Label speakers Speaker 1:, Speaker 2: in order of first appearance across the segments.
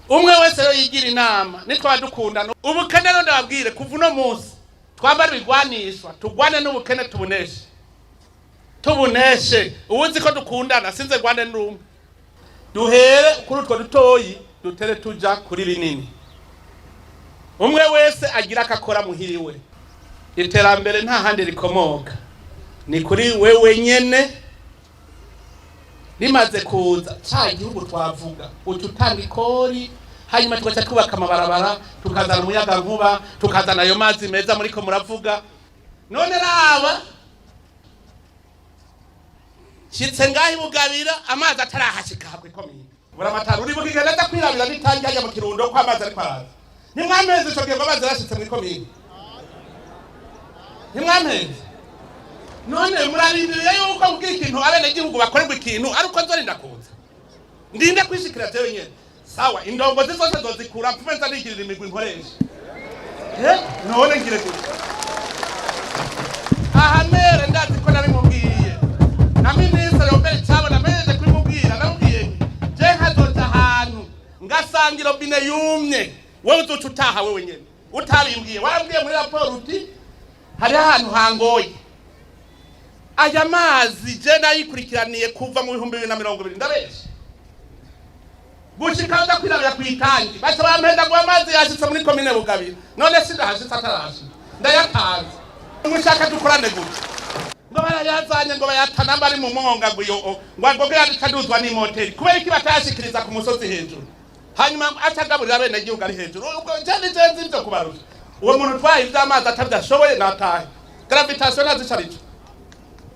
Speaker 1: Umwe wese rero yigira inama, nitwaba dukundana. Ubukene rero ndababwire, kuva uno munsi twambara ibigwanishwa, tugwane n'ubukene, tubuneshe, tubuneshe. Uwuzi ko dukundana, sinze gwane n'umwe. Duhere kuri utwo dutoyi, dutere tuja kuri binini. Umwe wese agira akakora muhiriwe. Iterambere nta handi rikomoka, ni kuri wewe nyene. Rimaze kuza, ca gihugu twavuga, uca utanga ikori, hanyuma tugaca twubaka amabarabara, tukazana umuyaga nkuba, tukazana ayo mazi meza muriko muravuga. None raba, shitse ngaho ibugabira, amazi atarahashika kw'ikomine. Buramatari, uribuka igihe naza kwirabira n'itangi hajya mu Kirundo ko amazi ariko araza? Ntimwamezi ico gihe ngo amazi yarashitse mw'ikomine? Ntimwamezi? None murarindiriye yuko mbwira ikintu, abenegihugu bakorerwa ikintu, ari uko nzorinda kuza, ndinde kwishikira jewe nyene? Sawa, indongozi zose zozikura, mpfume nza nigirira imigwi nkoresha. None ngire gute? Aha mere ndazi ko nabimubwiye na minisitiri Robert Cyabona, mejeje kubimubwira. Namubwiye nti je nkazoja ahantu ngasanga irobine yumye, wewe uzoca utaha wewe nyene utabimbwiye. Warambwiye muri raporo uti hariho ahantu hangoye aya mazi. Je nayikurikiraniye kuva mu 2020, ndabesha, gushika nza kwirabira kw'itangi, baca bampenda ngo amazi yashitse muri komine Bugabira. None sindahashitse, atarashika ndayatanze. Mushaka dukorane gute? Ngo barayazanye, ngo bayatana bari mu mwonga, ngo iyo ngo yadutaduzwa n'imoteri. Kubera iki batayashikiriza ku musozi hejuru, hanyuma acagaburira abenegihugu ari hejuru? Ubwo je ni je nzi ivyo kubarusha. Uwo muntu utwaye ivy'amazi atavyashoboye natahe. Gravitation nazi ico arico.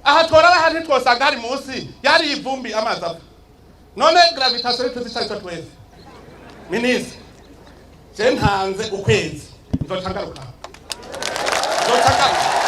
Speaker 1: Aha tworaba aha, ntitwosanga hari munsi yari ivumbi, amazi ava? None gravitation ntituzi ico arico twese? Minisitiri, je ntanze ukwezi, nzoca ngaruka, nzoca ngaruka.